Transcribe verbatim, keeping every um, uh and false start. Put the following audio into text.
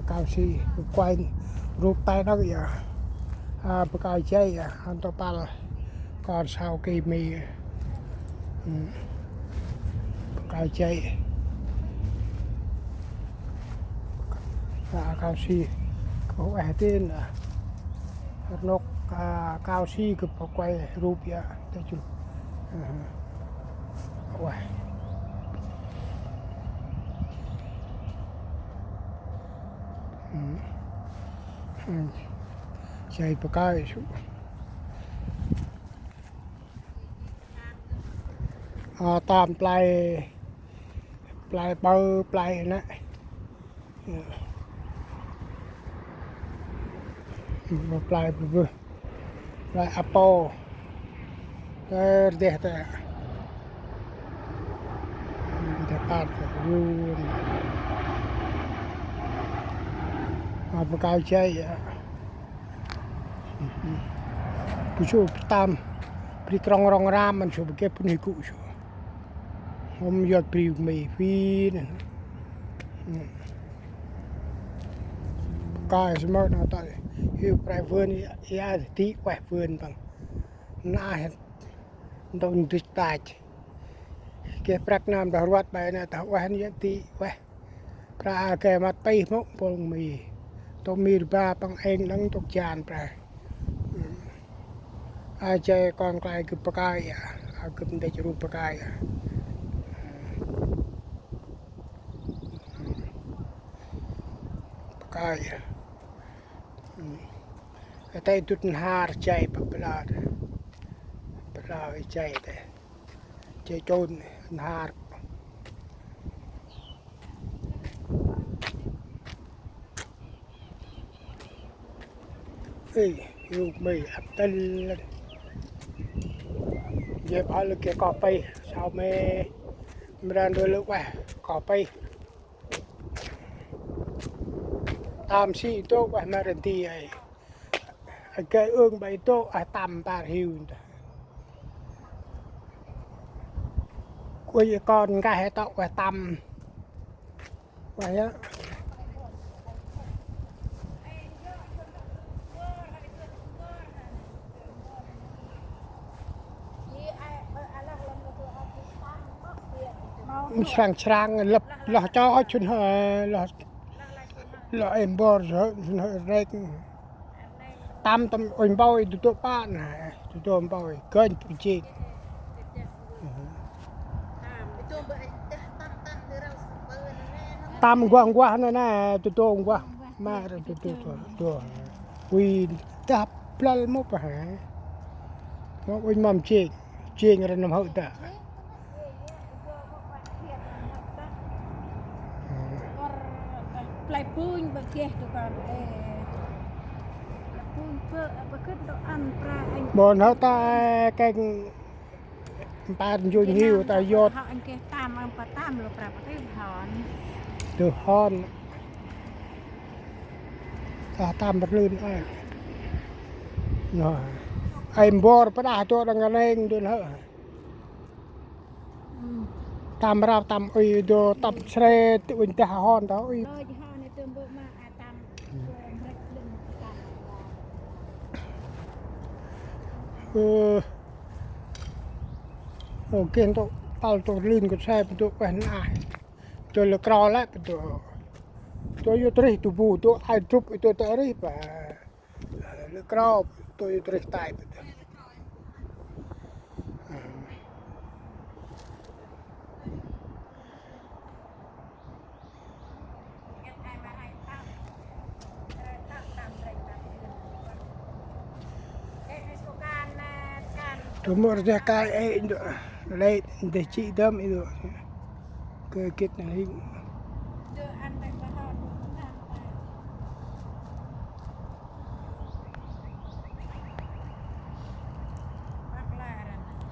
Kao si, quay rup tay đŏng ya. A, bơh kơi jay ya, ăn tôr păl kon sau ki mi. Bơh kơi jay. A, kao si, kơ ueh tin a. Rnôk, a, kao si kơ bơh quay rup ya. Tê chul. Ueh. Jay bơh kơi su. A, tơm play, play bơ, play nê. Play bơ, play apo. Tơ rdeh tơ. Rdeh păr tơ. A, bơh kơi jay ya. Bu su tăm. Bri krong rong ram mân su bơh geh pun hi gŭ su. Hôm yot bri mi phin. Bơh kơi sơmơ̆ nau tơ. Hiu prai vươn ya, ya ti ueh vươn păng. Na het. Ntŭk ndrich tach. Geh prăk năm dah rvăt bai nê tah ueh nê ya ti ueh. Pra a geh măt pih mông mpôl mi. Tôk mi rba păng êng đăng tôk jan pra. A jay kon klai gâp bơh kơi ya. A gâp ndĕch rup bơh kơi ya. Bơh kơi ya. Tê dŭt nhar jay pa bla. Bla jay tê. Jay chôn nhar. Ê, yuk mi ăp tâl. Jay pha lơ geh koh pih, sau me. Mra ndơ lơ ueh, koh pih. Tăm si dôk ueh ma rơdi ai. Ai gay ương bai dôk ai tăm bar hiu nda. Kuê kon ngai ai tôk ueh tăm. Ueh ya. Srăng srăng lăp lah cho chun hơi lah. Lah em bor sơ, sơ rek. Tăm tăm ôi mpau i tu tu pa na, tu tu mpau i kênh tu chik. Tăm guah guah na na, tu tu guah. Ma tu tu tu tu. Ui, dah plal mô pa ha. Mô ui mâm chik, chik ra năm hậu ta. Play puñ bơ geh tu kon ê. Play puñ bơ, bơ gĭt tu ăn pra anh. Bon hơ ta kênh mpar njuñ hiu ta yot. Hơ anh geh tam, ăn pa tam lô pra bơ geh hon. Tu hon. Ta tam bơ lưn ai. Nô. Ai mbor pa đah tu đăng ngăn êng dun hơ. Tăm rau tăm ui dô tăm sre ti ui dah hon dah ui. Ơ. Ô kênh tôk păl tôk lưn kơ se pơ tôk ueh na. Tôk lơ kro lĕ pơ tôk. Tôk yut rih tu bu tôk ai trup tôk tôk rih pa. Lơ kro tôk yut rih tai pơ tôk. Tơ mơ rơdeh kai ê ndơ. Lê ndơ chi dơm i ndơ. Kơ gĭt na hing.